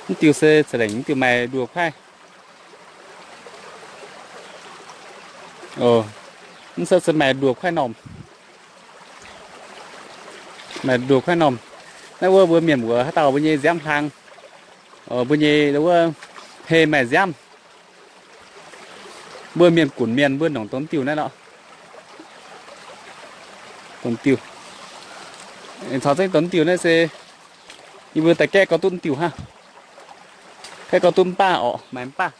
Mv diuh se za'lengc mv diuh maaih nduoh kuaaiv. Mv cuotv se maaih nduoh kuaaiv normh. Maaih nduoh kuaaiv normh. Naaiv wuov mbuo mienh muoz haaix dauh mbuo nyei nziaamv hlang, mbuo nyei wuov hei maaih nziaamv. Mbuo mienh gunv mienh mbuo nongc dongh diuh naaiv lorqc. Dongh diuh. Caux zengv dongh diuh naaiv se yie mbuo daaih gaeqv gau duqv diuh hnangv. Gaeqv gau duqv mv baav orqc, maaih mv baav.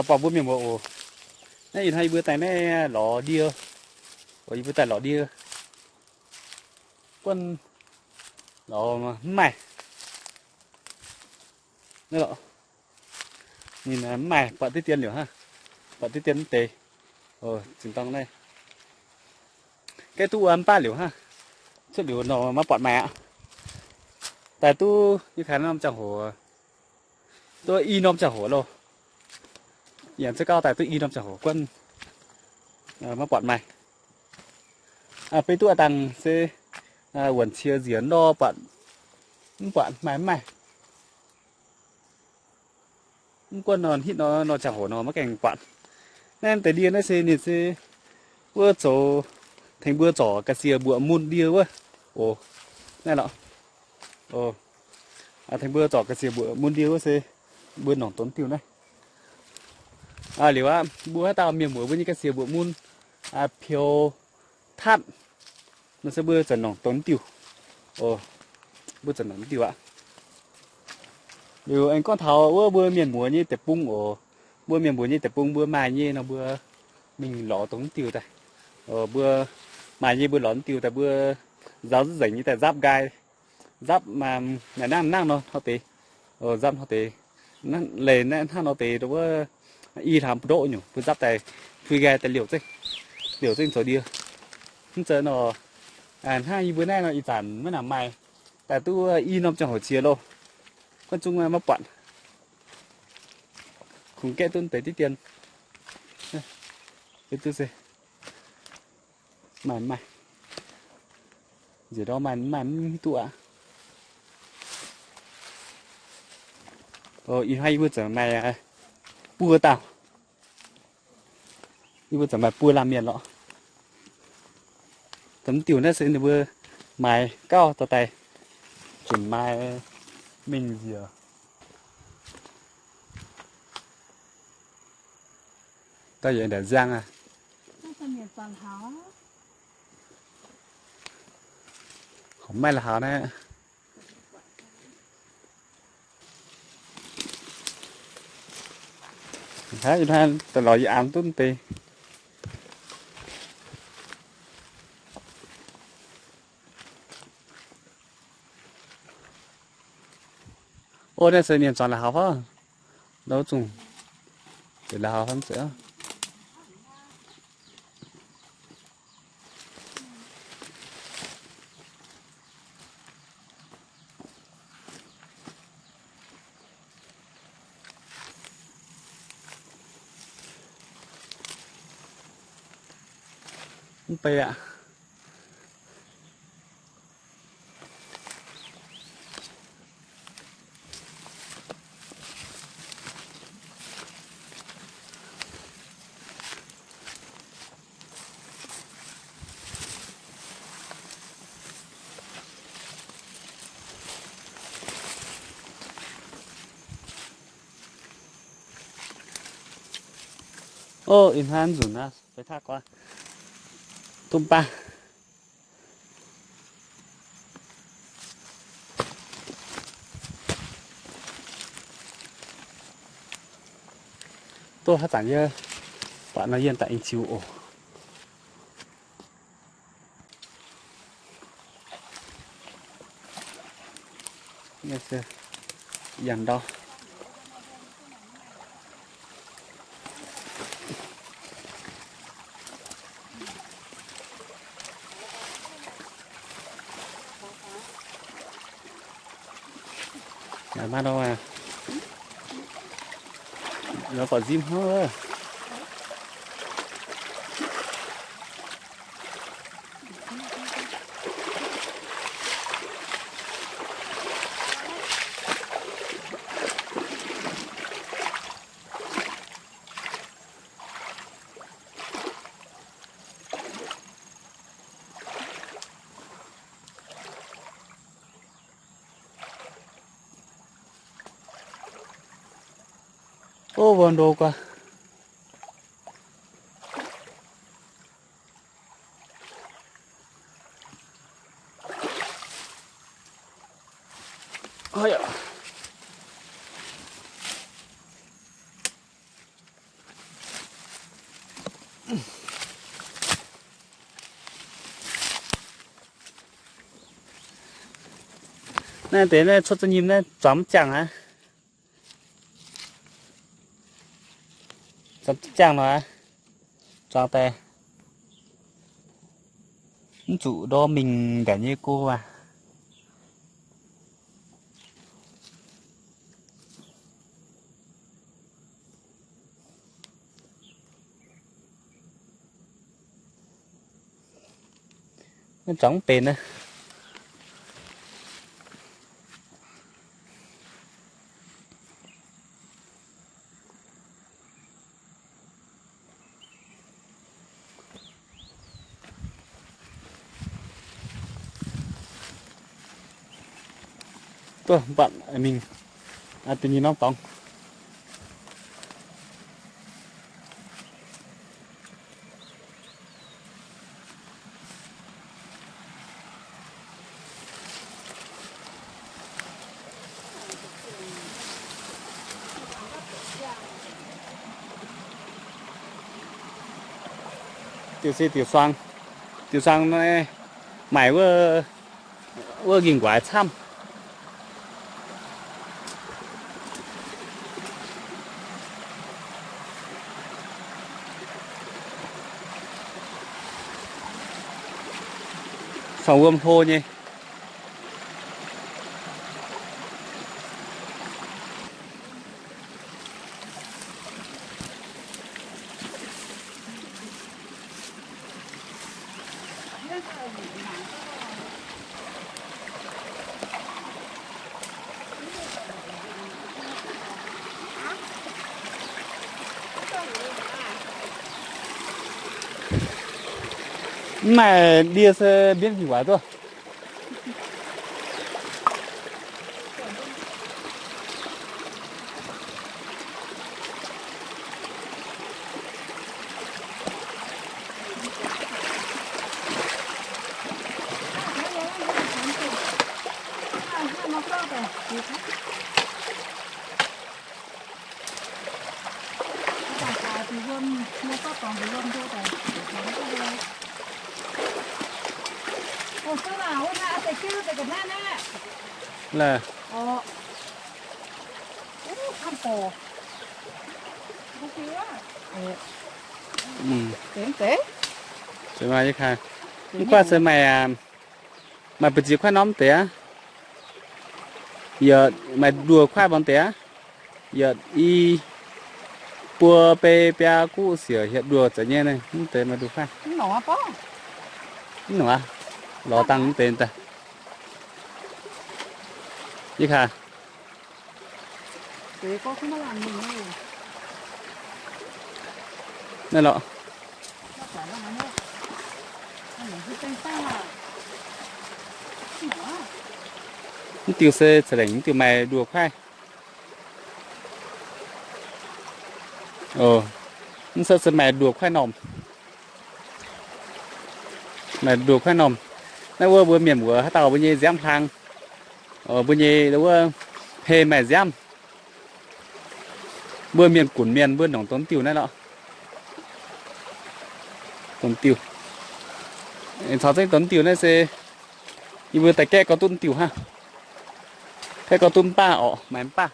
Buatc mbuo mienh muoz oc. Naaiv ih hnoi yie mbuo daaih naaiv lorz ndie. Yie mbuo daaih lorz ndie. Guanh lorz mv maaih. Naaiv lorqc. Ninh mv maaih, buatc diqv dien liuz hnangv. Buatc diqv dien mv deix. Zinh dorng naaiv gaeqv duqv wuov mv baav liuz hnangv. Cuotv liuz nor maiv buatc maaih aqv. Daaih duqv yie kaaix norm ziangh hoc, duqv i norm ziangh hoc loh. Yaac cuotv gauh daaih duqv i norm ziangh hoc guanh maiv buatc maaih. Beiv duqv a'dangh se wuonc qiex nziec nor buatc, mv buatc maaih mv maaih. Mv guanh nor hitv nor, nor ziangh hoc nor maiv gaengh buatc. Naaiv deix ndie naaiv se ninh se wuov zoux tengx mbuo zorc ga'sie mbuoqc mun ndie wuov. Oc, naaiv lorqc. Tengx mbuo zorc ga'sie mbuoqc mun ndie wuov se mbuo nongc dongh diuh naaiv. Liuz aqv, mbuo haaix dauh mienh muoz mbuo nyei ga'sie mbuoqc mun, peux, tatv, nor se mbuo zanc nongc dongh diuh. Mbuo zanc nongc diuh aqv. Liuz aengx gorngv taux wuov mbuo mienh muoz nyei deic-bung oc. Mbuo mienh muoz nyei deic-bung mbuo maaih nyei nor mbuo mingh lorz dongh diuh daaih. Mbuo maaih nyei mbuo lorz diuh daaih mbuo nzaaux nzengc nyei daaih nzapv nqaai, nzapv naaic nangv nangv nor hnoi deix, nzapv hnoi deix, leih naaiv hnangv nor deix wuov i hlaam mbu'ndoqv nyungc mbuo nzapv daaih, pui nqaai daaih liouc zengv, liouc zengv zoux ndie. Mv zeiz nor, hnangv yie mbuo naaiv nor ih zanc maiv nangc maaih, daaih duqv i norm ziangh hoc qiex loh, guanh zungv maiv buatc. Kungx gaeqv duqv deix diqv dien. Duqv se maaih maaih, nziex ndorm maaih maaih mv duqv aqv. Ih hnoi yie mbuo zanc maaih buo dauh. Yie mbuo zanc maaih buo laanh mienh lorqc. Dongh diuh naaiv se ninh mbuo maaiz gauh dorh daaih, zunc maaiz mingh njiec. Daaih yie ndaangc nziang aqv. Horpc maiv la'haux naaiv. Hnangv ih hnoi daaih lorz yie an duqv deix. Ov, naaiv se mienh zuangx la'haux fai? Ndau zungh, la'haux fai mv zeiz. Mv bei aqv. Ov, ih hnoi nzunc aqv, feix taqv gorx, duqv baav. Duqv haaix zanc yie buatc nor yie daaih aengx ziux oc. Yangh ndau. Maiv ndau aqv. Nor gorqv nzimv hnangv wuov. Ov, mbuo ndo guaax. Naaiv deix naaiv cuotv za'nyim naaiv zuangx mv jangx aqv. Zuangx mv jangx nor aqv. Zuangx daaih mv zuqc ndorm mingh ndaangc nyei go aqv. Zuangx mv benx naaiv. Duqv mv baac mingh da'nyeic norm dorngx. Diuh se diuh suang, diuh suang naaiv maaic wuov, wuov nqingh nquaix camv. Suang wuom hlo nyei. Mv maaih ndie se mbienv nquaix duqv. Leh. Mv kuaaiv se maaih, maaih buoz-ziex kuaaiv norm deix aqv. Yaac maaih nduoh kuaaiv mbuo deix aqv. Yaac i buo bei biaa guv siec hietc nduoh za'nyeic nyei, mv deix maaih nduoh kuaaiv. Mv nongc aqv. Lorz dangh mv deix daaih. Yie kaax. Naaiv lorqc. Mv diuh se ca'lengc mv diuh maaih nduoh kuaaiv. Mv cuotv se maaih nduoh kuaaiv normh. Maaih nduoh kuaaiv normh. Naaiv wuov mbuo mienh muoz haaix dauh mbuo nyei nziaamv hlang, mbuo nyei wuov hei maaih nziaamv. Mbuo mienh gunv mienh mbuo nongc dongh diuh naaiv lorqc. Dongh diuh. Caux zengv dongh diuh naaiv se yie mbuo daaih gaeqv gorngv duqv diuh hnangv. Gaeqv gorngv duqv mv baav orqc, maaih mv baav.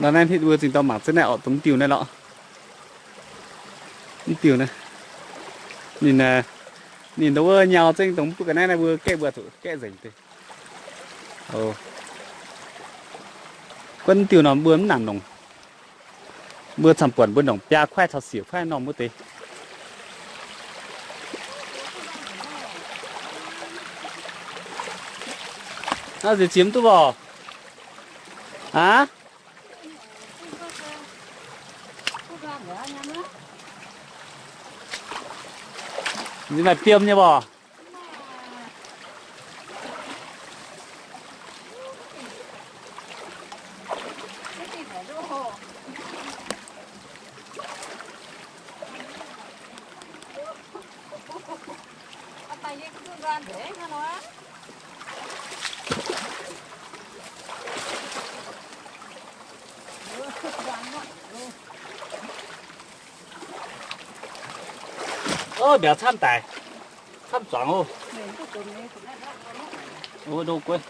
Nor naaiv hitv mbuo zingh dorh mangc zengv naaiv orqc, dongh mv diuh naaiv lorqc. Mv diuh naaiv. Ninh, ninh ndau wuov nyau zengv dongh mv butv ga'naaiv naaiv mbuo gaeqv mbuo zuqc gaeqv nzengc deix. Guonv mv diuh nor mbuo mv nangc nongc. Mbuo camv buonc mbuo nongc biaa kuaaiv caux siec kuaaiv normh wuov deix. Naaiv nziex ziex mv duqv mborqc. Aav? Nziex maaih biem nyei mborqc. Ov, mbiauz camv daic. Camv zuangx oc. Ov, ndo gueiv.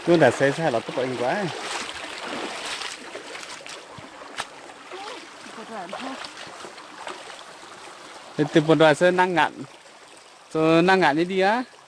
Duqv ndaangc seix se haih lorz duqv ba'ing nqoi. Deix buonc-ndoih se nangh ngaatc, zoux nangh ngaatc nyei ndie aqv.